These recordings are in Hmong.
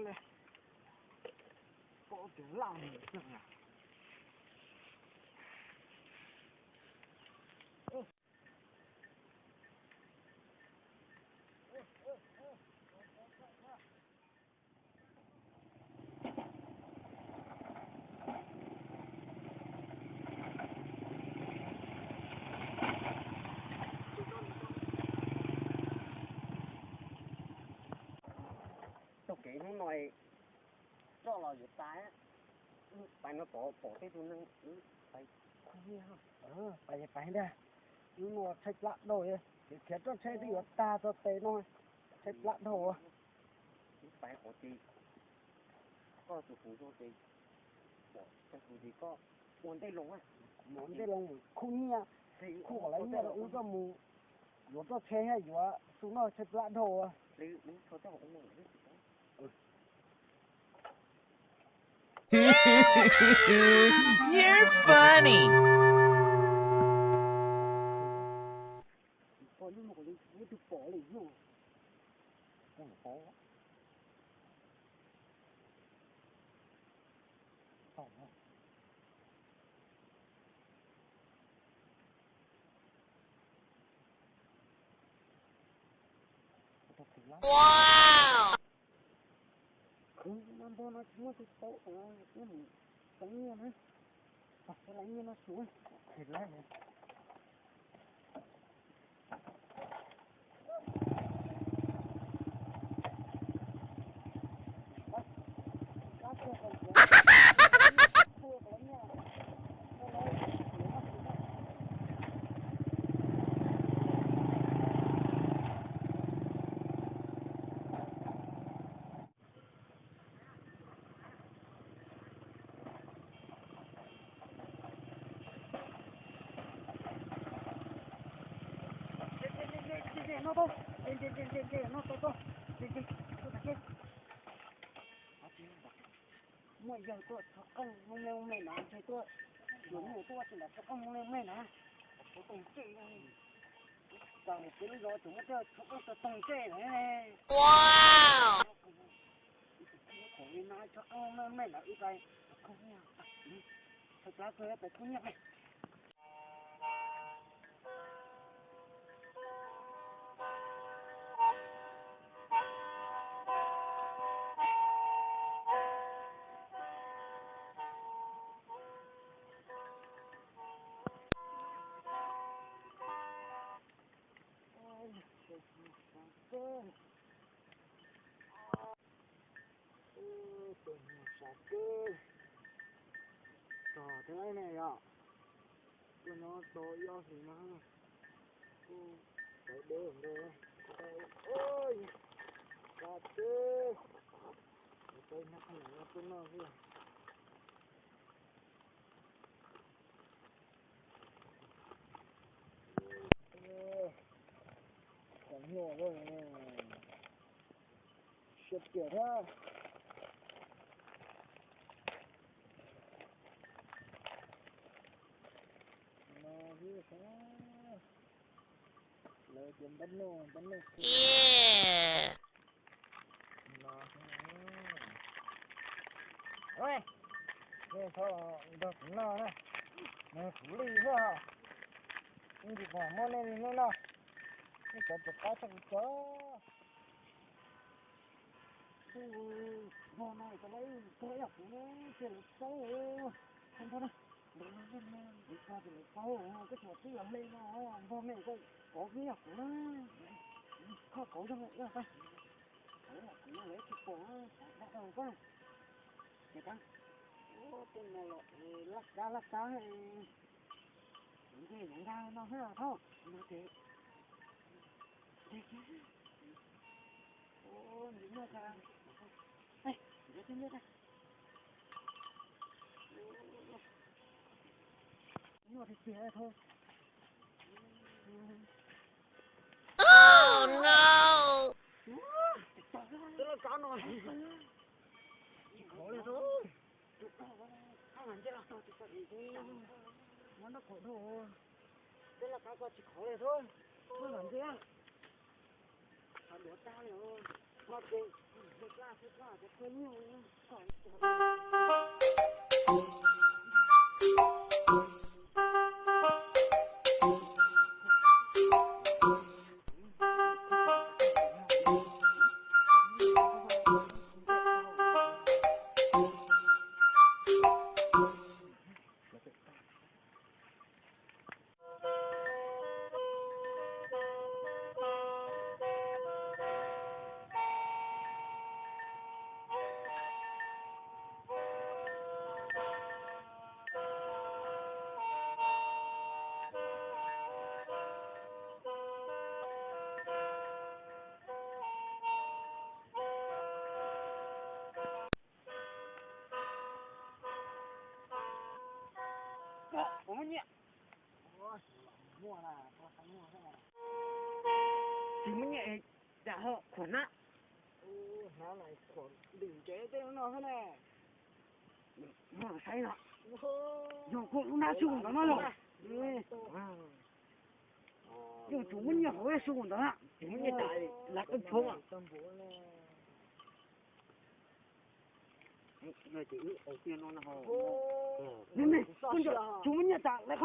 le, pom tias laj mus xwb. Taug kev hnub no roj los yuav tas, pais no pom pom tej tus neeg pais, pais pais ntag. Hnub no tshaib plab dhau, khiav roj tsheb twb yuav tag txog tes no, tshaib plab dhau. Pais qhov ces koj tus hmoov zoo ces pom tau tus ces koj ua ntej loo, ua ntej loo khub nyiaj, khub kom lawv nyiaj rau wb coj mus yuav roj tsheb thiab yuav xu noj tshaib plab dhau. You're funny. Wow. Khwv npog no tsis muaj tus tau, mus tau nyiaj na, pab lawv nyiaj no su. Muaj yawg tuaj tshov qeej me me me na, ntshe tuaj yuav nyuj tuaj tsis nram tshov qeej me me na. Tau toog ntsej, tau mus peb lub zos tseem muaj tej tshov qeej tau toog ntsej na. Thaum li no tshov qeej me me lawm ib tais, thaum plab kawg tais kub nyiaj. Tus niag sab twb txog thiab ne yom. Tuaj nyob tau ib ob hlis no kuj tawv deb nte. Sab twb tau ib hnab qhob noom no tuaj noj xwb. Qhov nyuaj siab tiag thiab. No xwb, lawv tias npab noj npab noj. No xwb. Nej txhob nrog kuv noj na, nws kuv li xwb os. Yeej tsis pom muaj nej li nej noj, nej cov rov qab txog kuv cov. Npog no tau lawv tuag ib yam kuv na, ces lawv paub. Npog no, lawv txog ces lawv paub, koj tsis twb yog hle no, npog me koj kov ib yam kuv na. Koj kauv zoo ib yam kuv no lawv tsis pom, xav dag rau koj. Ces kab, tej no los laj kab laj kab, kuv nce yuav nkag no xwb os. Thaum no ces, ces, ntsis muaj tsa, ntsis thiaj nce tsa. Muaj tiag tiag thaum. Oh no! Twb laj kab no tsis khov li thaum. Tus koj, koj mas nce los txog tsis tau, muab noj kaum dhau. Twb laj kab koj tsis khov li thaum. Koj mas nce, qhov duav tag li os. No ces Tsis muaj nyiaj, cas ho khuam na. Hnab no khuam dim ntsev tej no xwb ne. Muaj saib no. Yog kuv lub hnab xyoo ntawd no los. Yog tsis muaj nyiaj hauv xyoo ntawd na, tsis muaj nyiaj tas lawv qeej tshoob. Tsis muaj nyiaj tas lawv qhob noom noj. Tsis muaj nyiaj tas qhob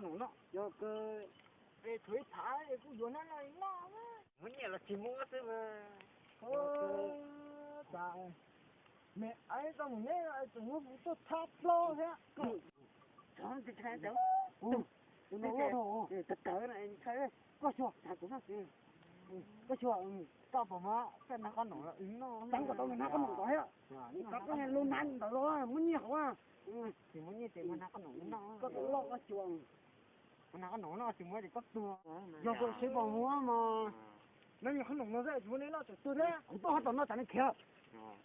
noom noj. Muaj nyiaj los tsis muab xwb mas. Me, tau mus neb tseem muab kuv tuaj txhab plaub thiab. Tawv tawv, koj xyuas, koj xyuas, koj pom mas koj hnab qhob noom no, txeeb kom tau nws hnab qhob noom ntawd thiab. Koj lub hnab ntawd los muaj nyiaj hauv. Tsis muaj nyiaj ces muab hnab qhob noom no, koj tus loj koj xyuas. Hnab qhob noom no tsis muab ces koj tuag. Yog koj siab pom muab mas, hnab qhob noom no xwb tsis muab neb noj tseem tuag thiab. Kuv tuaj ho tom no tsam neb khiav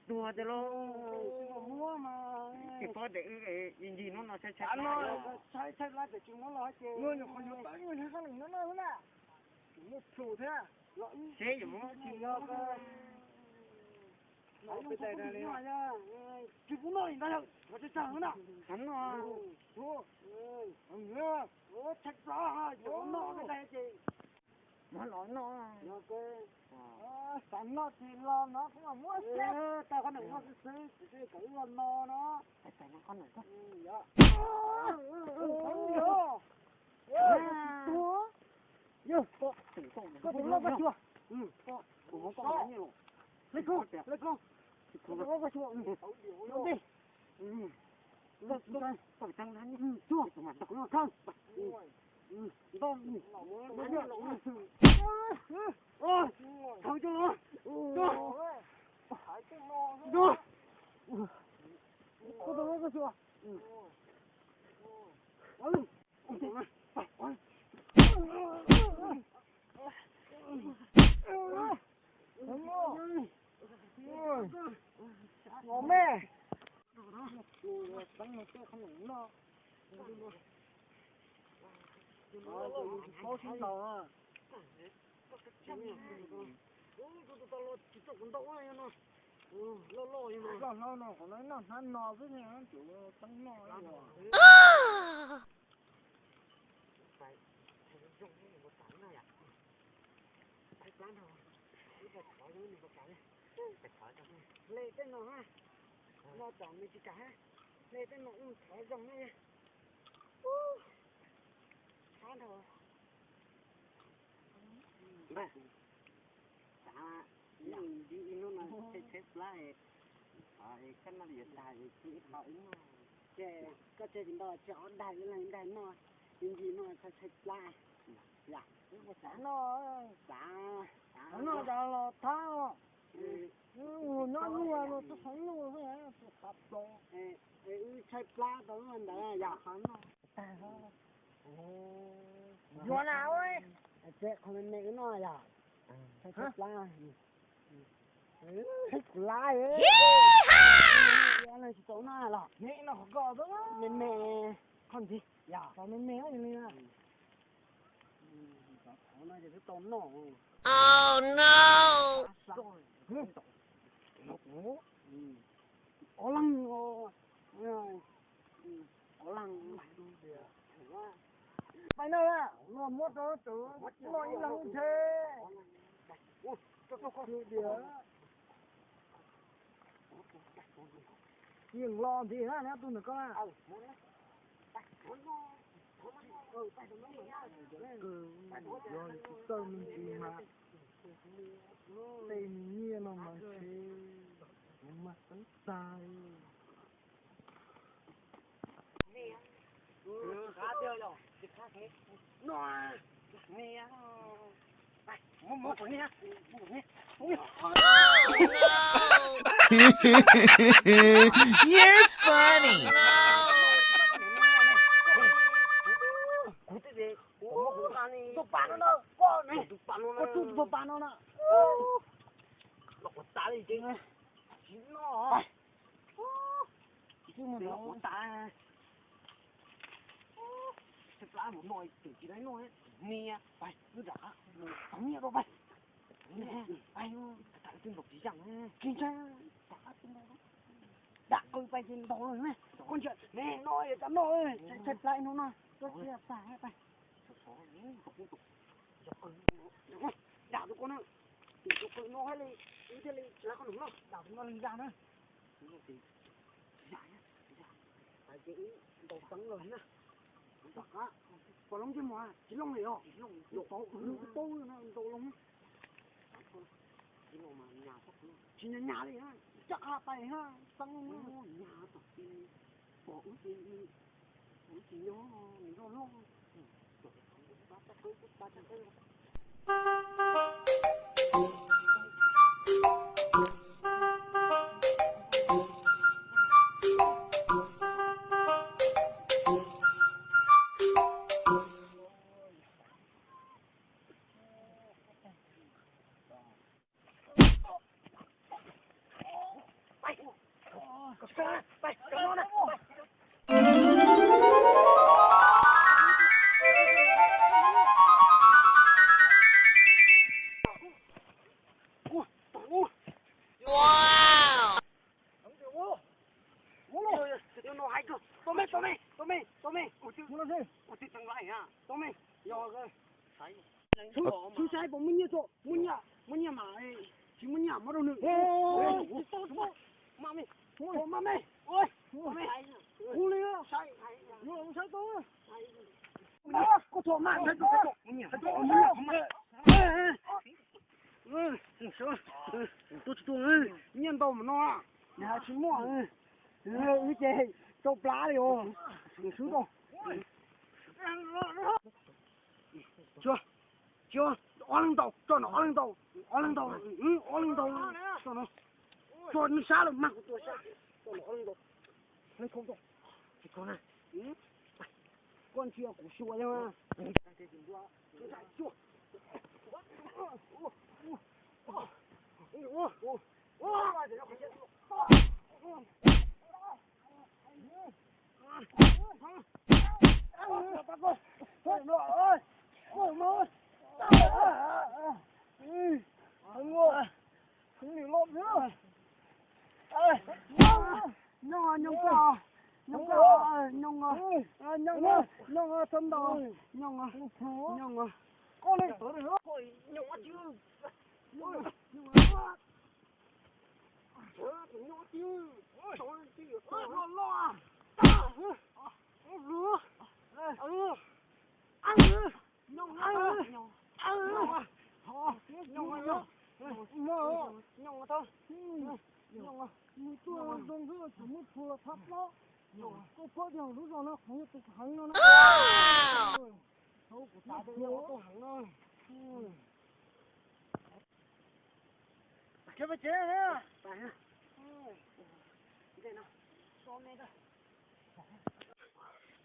tuag tiag los. Siab pom muab mas, tsis paub tias wb ncig hnub no tshaib tshaib plab, tshaib plab ces tsis muab los ces. Hnab qhob noom no no na, tsis muaj plhus thiab. Seb yuav muab tsis yog, tsis pub noj li ntawd, tsag tsag na. Hnab no, tshaib plab, yuav noj ces muab los noj. Xav noj tsis los no kuv mam muab xwb. Tau qhob noom noj xwb xwb, tsis kom wb los no no. Koj tus loj koj xyuas. Hle koj, hle koj. Koj tus loj koj xyuas. Koj tau hnab nyob, koj tus mas tau no thawj. Ntau, thawj coj los. Koj tus loj koj xyuas. Ngos me. Paub sib ntaus. Tsis tau kuv ntau no. Loj loj no, qhov no noj hnab no xwb, tseem teeb noj. Hle tej no, no tom Meskas, hle tej no mus thov zoo na. Ub, sab nrho. Npawg, xav yeej ncig ib hnub no tshaib tshaib plab, thov koj noj yuav tag es ib qho wb noj. Ces koj tseg tsis nto, tseg ob daig ib leeg ib daig noj, ncig hnub no tshaib tshaib plab. Yam, xav noj, xav, xav noj tas los thab os. Nyob luag no twb xav noj xwb, tus xav pom. Wb tshaib plab tau ntawd yam xav noj. Yuav na, tsev qhov me me wb noj yam. Tshaib tshaib plab. Kuv lab, tsis tau noj los me me, qhov ntxiv yam, me me li na. Qhov no ces twb tau noj. Oh no! Ob leeg. Pais no, no muab rau tus no ib leeg ntshe. Diam, yeej los nti na, neb tus ntawm koj na. Yog tsis txawj me ntsis mas tej nyiaj no mas ntshe kuv mas teeb tag. You're funny. Dam qw pais ces ntaus lawm ne. Koj ntsia ne, no yog cov no, tshaib plab ib hnub no, koj tsis tag pais. Dam tus ko na, tus ko no thiaj li, wb thiaj li tsis laib qhov no, dam tus no li zaj na. Ces wb ntaus teeb los na. Pom loo ntsej muag tsis looj li os, ntaus paub no ntaus loo. Tsis nyas nyas li, caj qha pais teeb. Tub saib puas muaj nyiaj tso, muaj nyiaj, muaj nyiaj mas tsis muaj nyiaj muab rau nws. Hu li, saib tau, koj tau mas. Tuaj tsis tuaj, nyiaj ntau mas no, tsis muaj, wb ces tsau plab li os, swb tau. Tsis, ob leeg ntaus, tso no ob leeg ntaus, ob leeg ntaus, ob leeg ntaus, tso no, tso nws sab lawm mas kuv tua sab, tso no ob leeg ntaus, hle khau tso, koj ntsia kuv xyuas yog. Nyooj, nyooj koj, nyooj koj, nyooj, nyooj, nyooj txhob ntaus, nyooj, nyooj, nyooj, nyooj. Nws tuaj zoo xwb tseem muab plhua thab plaub. Koj paub tias lub zos no qhov yog tus heev no na. Thaum kuv xav tias yog tus heev no.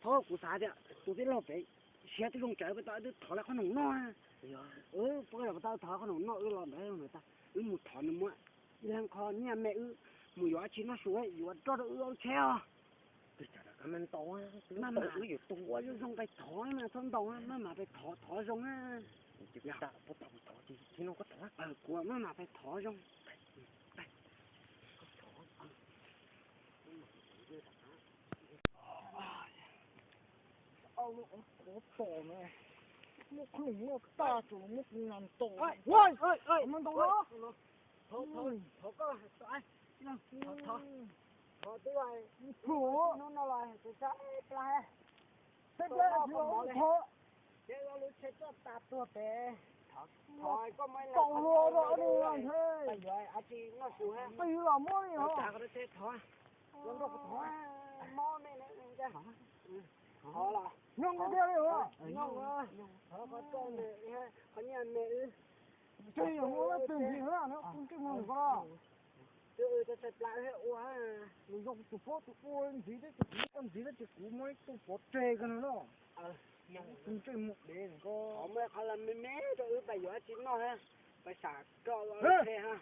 Thaum kuv xav tias tus tij laug pem siab twb zoo tsawv, puas tau wb thov lawv qhob noom noj. Puas tau wb thov qhob noom noj, wb los ntawd, wb mus thov nws muab ib leeg qho nyiaj me, wb mus yuav dab tsi noj su, yuav roj rau wb lub tsheb os. Maj mam, wb yuav tus ua zoo zoo pais thov, txhob ntaus, maj mam pais thov, thov zoo na. Kuv maj mam pais thov zoo. Ov tom na, muab khoom noj tag tsuas los muab kuv nas ntaus. Mas ntaus los. Thov twb hnub no los saib plab, saib plab tsis los thov. Lub tsheb tuaj tas tuag pem. Tau los rau nws nthe. Pais yuav ab tsi noj su ha. Pais yuav los muab li hos. Thov, mob me na. Thov los. Nyob tiag li hos. Nyob, thov qhov txoj me, qhov nyiaj me wb. Twb yog muaj leej twg ntxiv na, kuv ntsej muag ko. Twb wb txhais plab thiab ua. Nws yog tus pab tus ua ntxiv thiab tus kuv ntxiv thiab ces kuv muab ib tug pov tseg ko no na. Kuv ntsej muag dev ko. Muaj qhov los me me rau wb pais yuav tsis noj ha. Pais sam koj los the ha.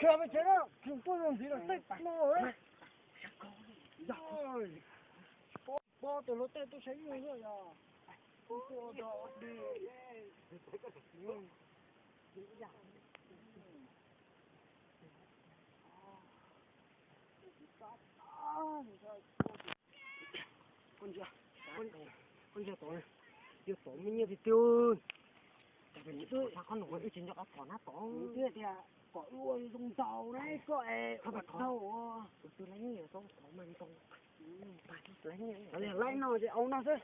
Khiav pes tsev na, tsis tuaj zoo ntxiv los tej no. Pob tus hluav taws tuaj saib nyuj xwb yog. Koj ntsia, koj ntsia tod, yog tod muaj nyiaj tiag tiag. Cas peb tsis thov qhov no, wb tsis nco qab thov na tod. Twb tias kom wb ua zoo ntaus na koj es ua tau. Tus twg laib nyiaj tod thov mas ntau. Laib no ces au no xwb.